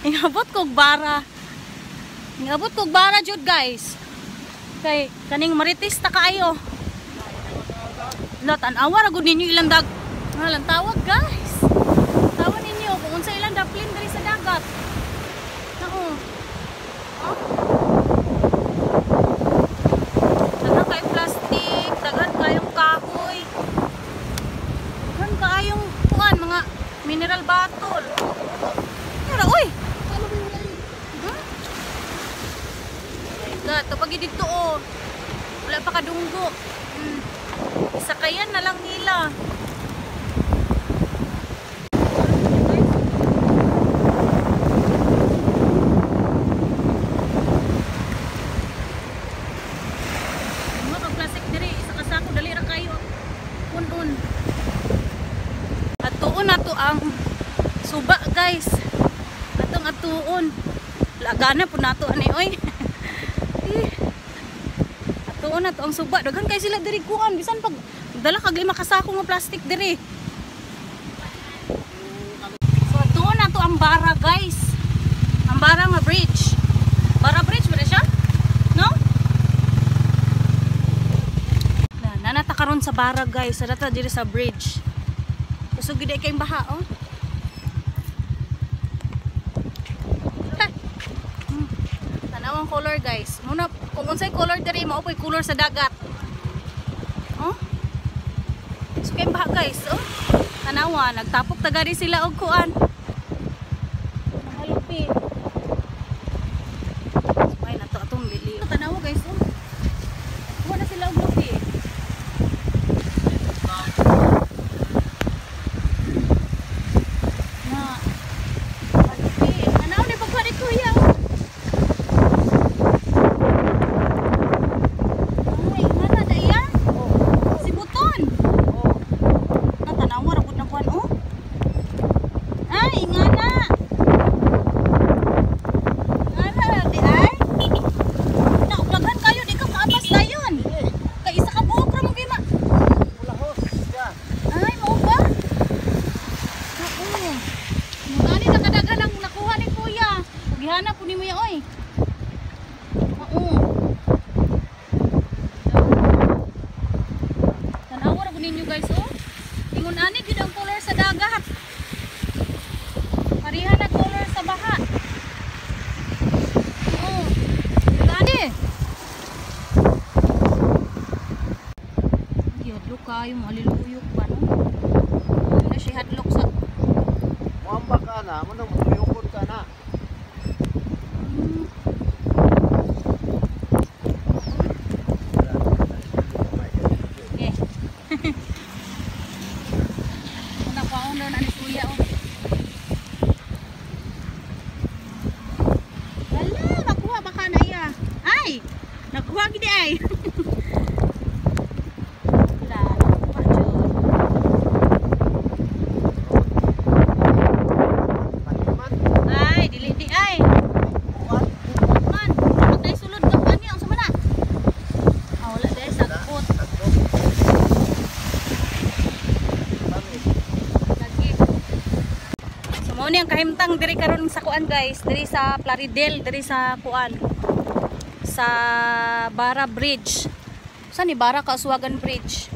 Ingabot kog bara. Ingabot kog bara jud guys. Kay kaning marites ta kaayo. Lot an-awa ra gud ninyo ilang dag. Halang tawag guys. Tawag ninyo kung unsa ilang daplin diri sa dagat. Nao. Oh. Daghan kay plastic, daghan kayong kahoy. Daghan kayong kuan mga mineral bottle. Pero oy. God, kapag dito oh. Wala pa kadunggo. Isakayan na lang nila. Mga pag-plastic diri, isa ka sako dali ra kayo. Kun-un. Atuon na to ang suba guys. Atong atuon. Lagana po nato ani oy. Atuon na to ang suba. Daghan kay sila diri kuan bisan pag dala kag 5 ka sako nga plastic diri. So atuon na to ang bara guys. Ang bara nga bridge. Bara bridge ba siya? No? Na nanata karon sa bara guys. Sa data diri sa bridge. Kusog gid kay baha oh. Tanawang color guys. Muna kung unsay color diri mao poy color sa dagat. Oh. So kay baha guys, oh. Tanawa nagtapok tagari sila og kuan. Halupi. So ay nato atong lili. Tanawa guys, oh. Kuha na sila og lupi. Na. Halupi. Tanaw ni pagkuha ni kuya. Ay, ngana na iya? Si Buton. Natanawa ra gud na kuan oh. Ay, ngana. Ngana di ay. Na daghan kayo di ka maapas dayon. Kay isa ka buok ra mo gima. Ay, mao ba? Oo. Muna ni nakadaghan ang nakuha ni kuya. Gihanap po nimo ya oy. Oo. Tanawa ra gud ninyo guys oh. Ingon ani gyud ang color sa dagat. Pareha na color sa baha. Oo. Gani. Gihadlok kayo maliluyok ba no? Ano siya hadlok sa Muamba ka na, mo nang muyukod ka na. Okay. Una pa ako na ni kuya oh. Hala, nakuha baka na iya. Ay, nakuha gid ay. Wala, nakuha jud. Ay, dili di ay. Man, patay sulod ka pa niya unsa man na? Ah, wala dai sagpot. Lagi. So mao ni ang kahimtang diri karon sa kuan guys, diri sa Plaridel, diri sa kuan sa Bara Bridge. Saan ni Bara Kauswagan Bridge?